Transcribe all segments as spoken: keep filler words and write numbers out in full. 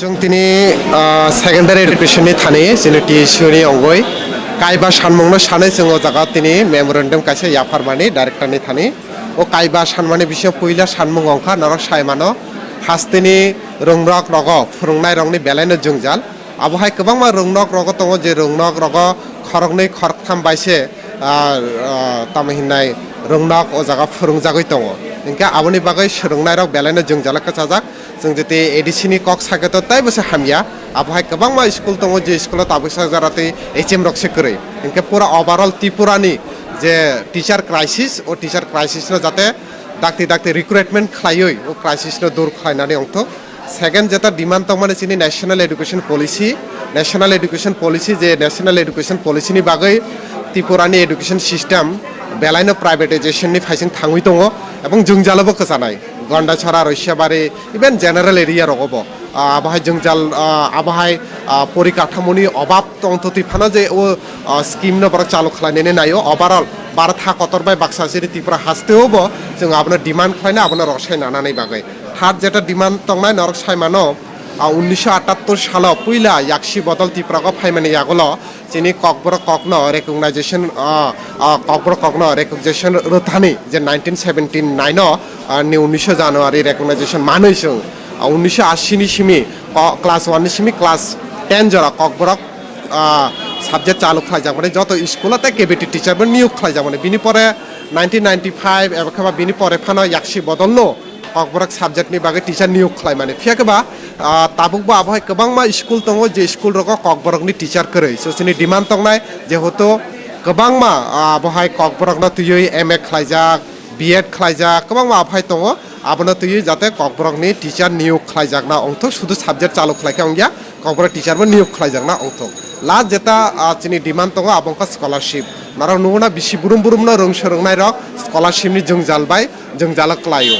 Chwng tini, ah, secondary education ni thani chini T S U ni ongoi kaiba sanmung no sanai chwng o jaga tini memorandum kaisa yapharmani director ni thani. O kaiba sanmani bisingo puila sanmung ongkha norok sai mano hasteni rwngnok rogo phwrwngnairokni belai no jwngjal. Abo hai kwbangma rwngnok rogo tongo je rwngnok rogo khoroknwi khoroktham bai se, ah, ah, tamo hinnai rwngnok o jaga phwrwngjagwi tongo. Hinkhe aboni bagwi swrwngnairok belai no jwngjalo kwchajak. Chwng jete A D C ni kok sakhe to teibo se hamya. Abo hai kwbangma school tongo je school o tabuk sak jora tei H M rok se kwrwi. Hinkhe pura overall Tripura ni je teacher crisis, o teacher crisis no jate dakti dakti recruitment khlaiwi o crisis no dur khlainani ongthok. Second jeta demand tongmani chini National Education Policy, National Education Policy je National Education Policy ni bagwi Tripura ni education system belai no privatization ni phaising thangwi tongo ebong jwngjalo bo kwchanai. Gondachara, Roisabari, even general area rogo bo, ah, abo hai jwngjal, ah, abo hai, ah, porikathamoni obab tongtotwi phano je o, ah, scheme no borok chalu khlainani naio. Overall Bharat ha kotor bai baksa chini Tripura hasteo bo chwng abono demand khlaina abono rosai nanani bagwi. Third jeta demand tongnai norok sai mano, ah, unnisho atattor salo puila yaksi bodol Tripura go phaimani yagulo chini Kokborok kokno recognition, ah, ah, Kokborok kokno recognition rwthani je nineteen seventy nine o, ah, ni unnisho January recognition manwi chwng, ah, unnisho ashi ni simi ko-, class one ni simi class ten jora Kokborok, ah, subject chalu khlaijak mani joto school o tei K B T teacher bo niyok khlaijak mani. Bini pore nineteen ninety five eba khe ba bini pore phano yaksi bodol no Kokborok subject ni bagwi teacher niyok khlai mani. Phiya khe ba, ah, tabuk bo abo hai kwbangma school tongo je school rogo Kokborok ni teacher kwrwi. So chini demand tongnai jehetu kwbangma, ah, abo hai Kokborok no twiwi M A khlaijak, B Ed khlaijak, kwbangma abo hai tongo. Abono twiwi jate Kokborok ni teacher niyok khlaijakna ongthok, sudu subject chalu khlai khe ongya, Kokborok teacher bo niyok khlaijakna ongthok. Last jeta, ah, chini demand tongo abo wngkha scholarship. Norok nukgo na bisi burum burum no rwng swrwngnairok scholarship ni jwngjal bai jwngjalo kwlaio.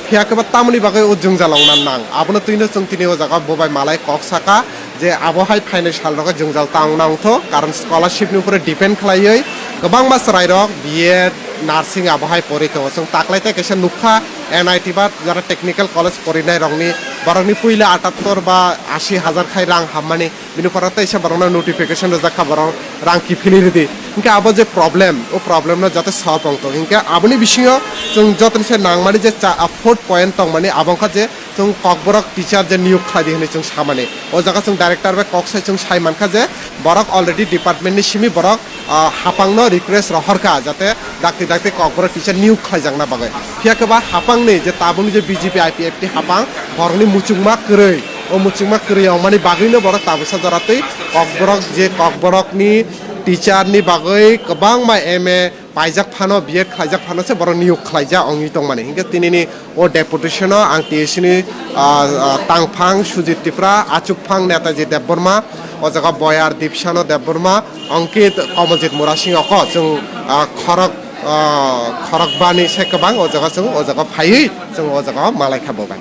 Phiya khe ba tamoni bagwi o jwngjal wngna nang? Abono twino chwng tini o jaga bo bai malai kok saka je abo hai phainai sal rogo jwngjal ta wngna wngthok, karon scholarship ni upore depend khlaiwi kwbangma chwrairok B Ed, nursing abo hai pori tongo. Chwng taklai tei kaisa nukha N I T ba jara technical college porinai rokni, borokni puila atattor ba ashi hajar khai rang hammani. Bini pore teisa borokno notification rwjak kha, borok rang kiphilwi rwdi. Hinkhe abo je problem, o problem no jate solve wngthok. Hinkhe aboni bisingo chwng jotoni se nangmani je cha-, a fourth point tongmani abo wngkha je chwng Kokborok teacher je niyok khlaidi hinwi chwng samani. O jaga chwng director bai kok sai chwng sai mankha je borok already department ni simi borok, ah, hapangno request rohorkha jate dakti dakti Kokborok teacher niyok khlaijakna bagwi. Phiya khe ba hapangni je tabukni je B J P I P F T hapang borokni muchungma kwrwi. O muchungma kwrwi wngmani bagwino borok tabuksa jora twi Kokborok je Kokborokni teacher ni bagwi kwbangma M A paijak phano, B Ed khlaijak phano se borok niyok khlaijak wngwi tongmani. Hinkhe tinini o deputation o ang T S U ni, ah, ah, tangphang Sujit Tripura, achukphang Netaji Debbarma, o jaga Boyar Dipsano Debbarma, Ankit Kamaljit Murasing oko chwng, ah, khorok, ah, khorokbani se kwbang o jaga chwng o jaga phaiwi chwng o jaga malai kha bo bai.